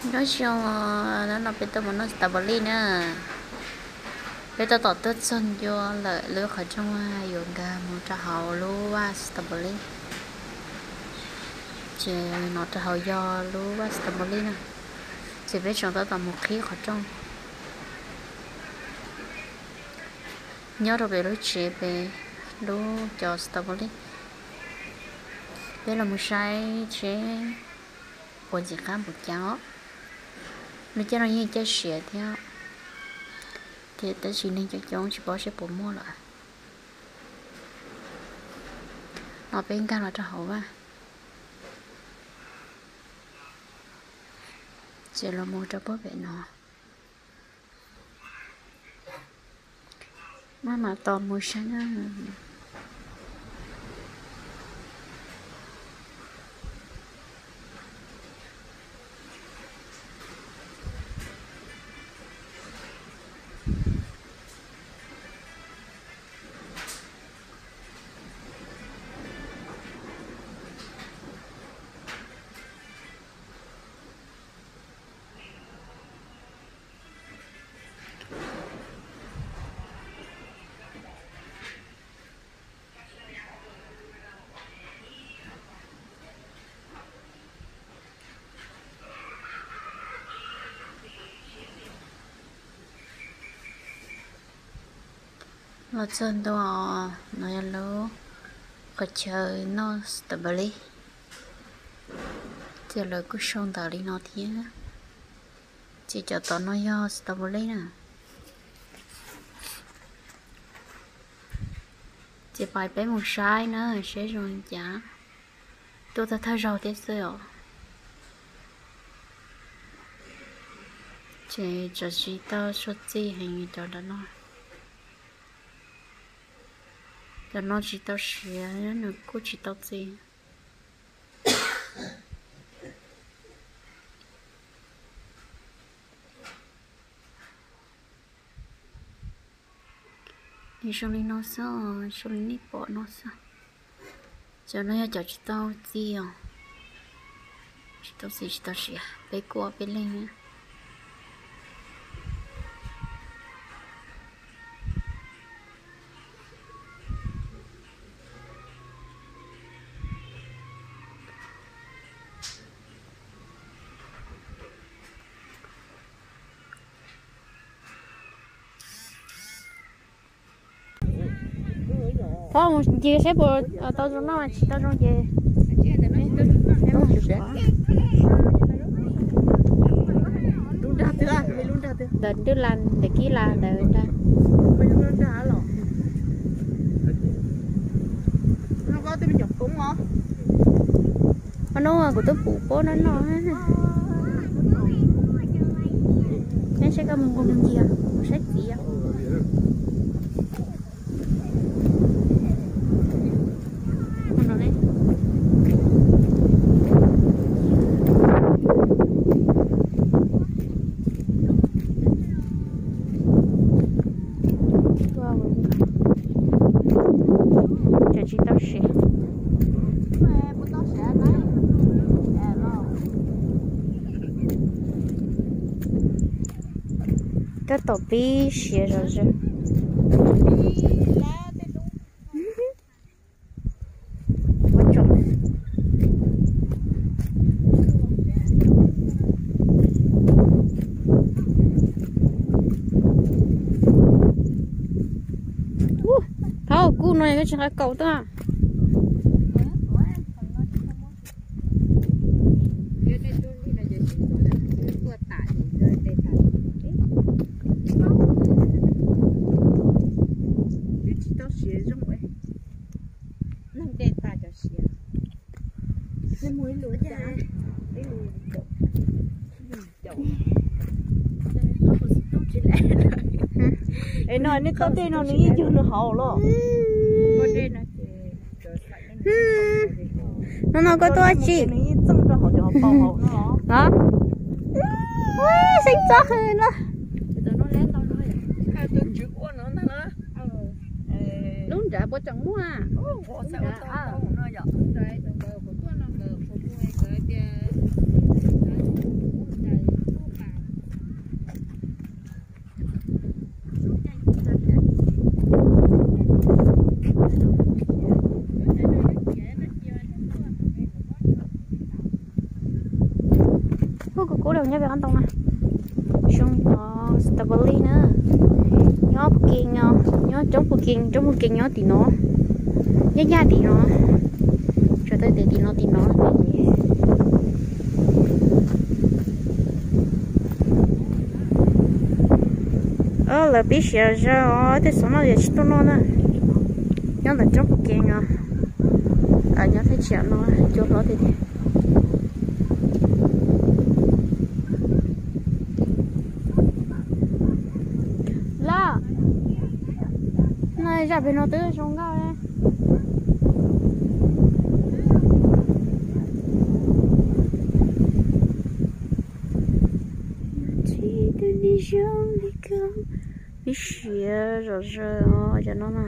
Nyob zoo, hnub no peb tuaj mus noj strawberry na. Peb tab tom tuaj txog ncua lawm lub qhov rooj yuav nkag mus rau hauv lub vaj strawberry. Ces no rau hauv yog lub vaj strawberry na. Ces peb tseem tab tom mus qhib qhov rooj. Nyob rau pem lub tsev pem lub cov strawberry. Peb los mus saib seb puas ntxim qab npaum cas os. Lub caij no yeej caij siav thiab, ces tab sis neeg coob coob tsis paub seb puas muaj lawm. No peb nkag los rau hauv vaj, ces los mus rau puag pem no. Maj mam tos mus saib na. Los txog ntua, no yog lub qhov chaw noj strawberry, ces lawv kuj sau ntawv li no thiab. Ces cov tom no yog strawberry na. Ces pais peb mus saib na, saib zoo li cas. Tuaj thawj thawj zaug thiab xwb os. Ces tseem tsis tau suav txij heev cov no. Cov no tsis tau siav, nws kuj tsis tau txi. Nws zoo li no xwb, zoo li nej pom no xwb. Cov no yog cov tsis tau txi os. Tsis tau txi tsis tau siav, peb kuaj peb leeg. Thov mus ncig saib puas tau zoo noj, tsis tau zoo ces ntawm ntuj las ntawm kib las ntawd ntag. Ob hnub kuv twb pum pob no noj. Neb saib koj mus nqus mus ncig, mus saib txiv. Tseem tsis tau siav. Tab tom pib siav zom zaws. Thov kuj no koj tsis nqa kaus tuaj. Twb tsis tau siav zoo, neeg de tas cov siav. Es no nej tau tej no nws yeej yog nws hauv los. No no koj tuaj tsi? Xeeb txob hwv no. Lub nrad puas tseem muaj? Lub nrad. Lub nrad. Kuv tuaj no nkawd, kuv tuaj tias, kuv Kuv kub los nyob pem qab ntoo na. Zoo li no, strawberry na. Nyob Phu Kees, nyob roob Phu Kees, roob Phu Kees nyob tim no. Nyob nyaj tim no. Tsuas tau tias tim no tim no. Lawv pib siav zog os, tej xov no yog tsis tuaj noj na. Nyob ntawm roob Phu Kees os. Nyob thaj tsam no cua hlob tiag tiag. Laj, no zaj pem no twb zoo nkauj. Tsis tus ni zoo li koj, pib siav zom zaws os cov no na.